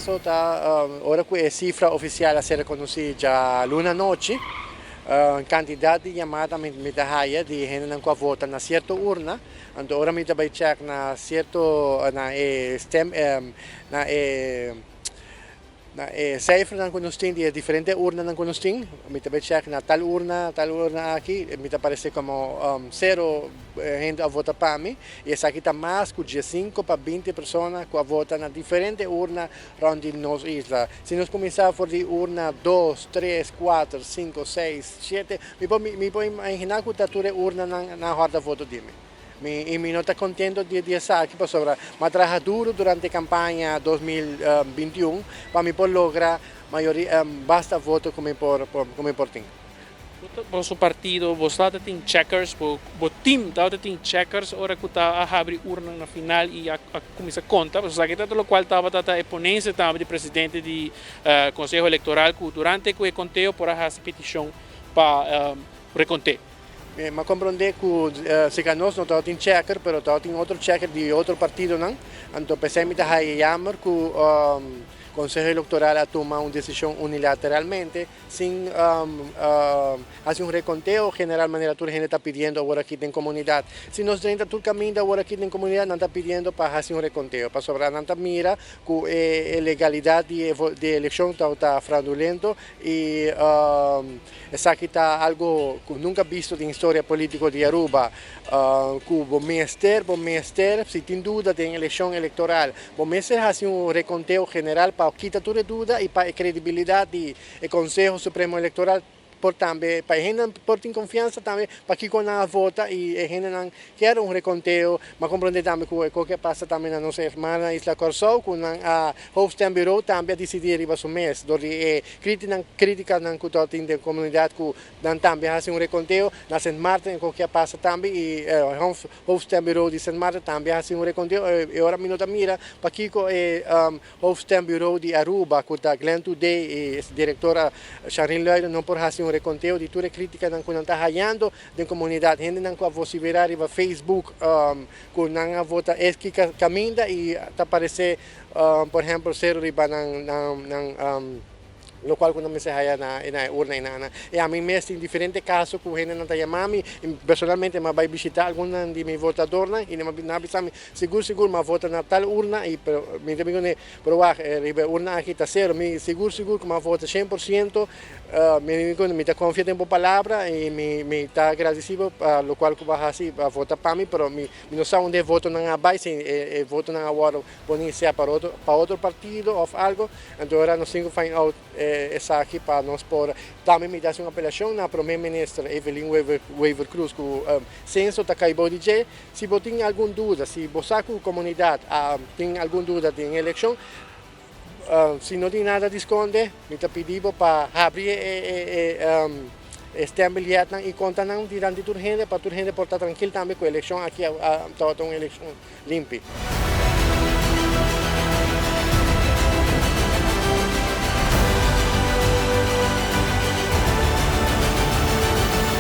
caso ta ora cu e cifra oficial a ser reconoci djaluna anochi, cantidad di yamada mi ta haya di hendenan cu a vota na cierto urna. Anto ora mi ta bay check na cierto na e stem na e na e cijfernan cu nos tin di e diferente urnanan cu nos tin, mi ta bay check na tal urna aki, mi ta parece como cero hende a vota pa mi y esaki ta mas cu diescinco pa binti persona cu a vota na diferente urna rond di nos isla. Si nos cuminsa for di urna dos, tres, cuater, cinco, seis, shete, mi por mi por imagina cu ta tur e urnanan nan horda voto di mi. Mi y mi no ta contento di di esaki pasobra mi a traha duro durante campaña 2021 pa mi por logra mayoria basta voto cu mi por cu mi por tin. Boso partido, bo tabata tin checkers, bo bo team tabata tin checkers ora cu ta a habri urna na final y a a cuminsa conta? Pasobra esaki ta locual tabata ta e ponencia tambe di presidente di Conseho Electoral cu durante cu e conteo por a haci peticion pa reconteo. Mi a comprende cu cerca nos no tabatin checker, pero tabatin otro checker di otro partidonan. Anto p'esei mi ta haya jammer cu Conseho Electoral a tuma un decision unilateralmente sin haci un reconteo general manera tur hende ta pidiendo awor aki den comunidad. Si nos drenta tur caminda awor aki den comunidad nan ta pidiendo pa haci un reconteo pasobra nan ta mira cu e legalidad di e eleccion ta fraudulento y esaki ta algo cu nunca bisto den historia politico di Aruba cu bo mester, bo mester si tin duda den eleccion electoral bo mester haci un reconteo general pa kita tur e duda y pa e credibilidad di e Conseho Supremo Electoral por tambe pa e hendenan por tin confiansa tambe pakico nan a vota y e hendenan kier un reconteo. M'a comprende tambe cu e coke a pasa tambe na nos hermana isla Corsou cu nan a Hoofdstembureau tambe a dicidi riba su mes dor di e critinan criticanan cu ta tin den comunidad cu nan tambe a haci un reconteo. Na Sint Maarten e coke a pasa tambe y Hoofdstembureau di Sint Maarten tambe a haci un reconteo. E ora mi no ta mira pakico e Hoofdstembureau di Aruba cu ta Glenn Today y directora Sharlene Luiden no por haci un reconteo di tur e criticanan cu nan ta hayando den comunidad. Hendenan cu a vocifera riba Facebook cu nan a vota esaki caminda y ta parece por ehempel cero riba nan nan locual cu nan mester haya na e urna y nan. Y ami mes tin diferente caso cu hendenan ta yama mi y personalmente mi a bay bishita algun di mi votadornan y nan a bisa mi sigur sigur mi a vota na tal urna y pero mi ta bisa pero wak riba e urna aki ta cero mi sigur sigur cu mi a vota 100%. Mi di mi ta confia den bo palabra y mi mi ta agradecido pa locual cu bo a haci a vota pa mi pero mi mi no sa unda e votonan a bay si e votonan a wordo poni sea pa otro pa otro partido of algo anto ora nos tin cu find out esaki pa nos por tambe mi ta haci un apelacion na Prome Minister Evelyn Wever Wever Croes cu censo ta cay bou di dje si bo tin algun duda si bo sa cu comunidad tin algun duda den eleccion. Si no tin nada di skonde, mi ta pidi bo pa habri e stembiljetnan i konta nan dilanti tur hende pa tur hende por ta trankil tambe ku elekshon aki tabata un elekshon limpi.